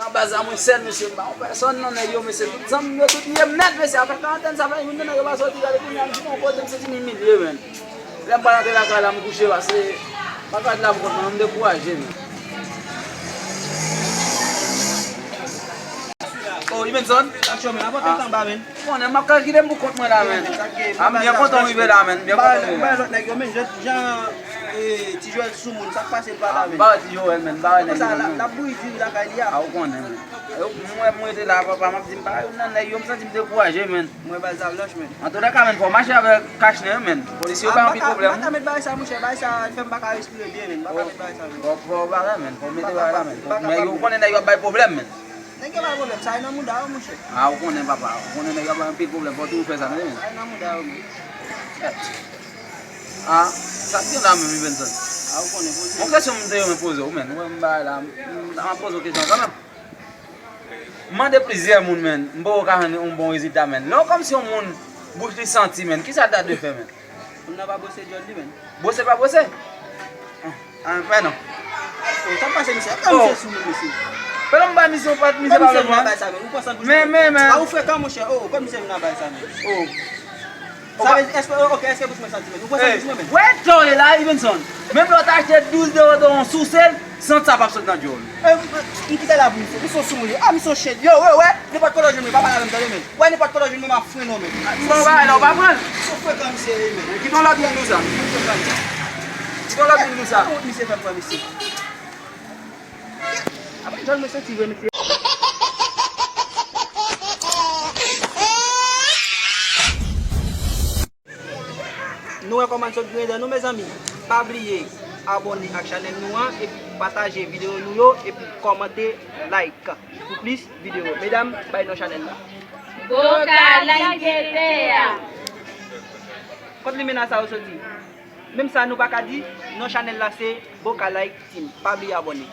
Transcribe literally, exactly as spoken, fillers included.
Nan baz la, mwen sèl, mesye, m pa yon pèsòn nan nèg yo, mesye, tout zanmi m yo, tout lye m nèt, mesye, afè karantèn sa fè youn nan nèg yo pa soti, gade kounye a, m di bon, kote m santi m imilye, menn. Lè m pral antre lakay la, m kouche, pase, m pa ka di la pou kont mwen, m dekouraje, menn. Oh, Ibenson? Aksyon, men, apòte anba, men. Konnen, m ap kalkile m pou kont mwen la, menn. A, m byen kontan w rive la, menn. M byen kontan w rive la. Lòt nèg yo, men, jan, jan, eh, Ti Joel sou moun, sa k pase l pa la, men. M pa wè Ti Joel, menn. M pa wè nèg yo, menn. L ap bouyi diri lakay li a. A, ou konnen, menn. Yo, mwen, mwen rete la, papa, m ap di, m pa youn nan nèg yo, m santi m dekouraje, menn. Mwen, bal sa blanch, menn. Antoulèka, menn, fò w mache avèk kachnen, menn. Polisye yo pa anpil pwoblèm. M pa ka met bagay sa, monchè, bagay sa fè m pa ka respire byen, menn. M pa ka met bagay sa, menn. Fò, fò w bagay, menn. Fò w mete bagay la, menn. Nèg yo konnen nèg yo ap bay pwoblèm, menn. Nèg yo bay pwoblèm, sa e nan mouda yo, monchè. A, ou konnen, papa. Ou konnen nèg yo ap bay anpil pwoblèm, fò w toujou fè sa, menn. Sa e nan mouda yo, menn. A, sa k gen la menm, Ibenson? A, ou konnen, poze. Yon kesyon m te renmen poze w, menn. Ou wè m bay la, m, m ap poze w kesyon kanmenm. M mande plizyè moun, menn. M poko ka jwenn yon bon rezilta, menn. Lè w kòmsi yon moun, bouch li santi, menn. Kisa l ta dwe fè, menn? Moun nan pa bwose djòl li, menn. Bwose pa bwose? Ah, ah, men non. Oh, sa k pase, misye? Kòman misye sou moun, mesye? Fè lè m bay misye yon pat, misye pa vle pran. Bay sa, menn. Ou pran san bouch. Men, men, men. Ah, ou frekan, monchè. Oh, kòman misye vin nan bay sa, menn? Oh. Sa vle di, èske, ok, èske bouch mwen santi, menn? Ou pran san bouch mwen, menn? Wè, to ye la, Ibenson. Menm lè w ta achte douz deodoran, souse l, sant sa p ap sot nan djòl. Eh, m kite la pou misye. Misye yon soumoun li. Ah, misye yon chen. Yo, wè, wè. Nenpòt kote w jwenn mwen, pa pale avè m, tande, menn. Wè, nenpòt kote w jwenn mwen, m ap frennen w, menn. M ba w bagay la, ou pa pran l. Misye frekan, misye ye, menn. Kite yon lòt moun di w sa. Misye frekan. Kite yon lòt moun di w sa. Misye fè m pran, mesye. Apa djòl mwen santi vre, mesye. Nou wè kòman n sot griyen dan nou, mezanmi. Pa bliye abòne ak chanèl nou an, epi pataje videyo nou yo, epi kòmante, like pou plis videyo. Medam, bay non chanèl la. Bokalay T V a. Kot limena sa yo soti? Menm sa nou pa ka di, non chanèl la se Bokalay Team. Pa bliye abòne.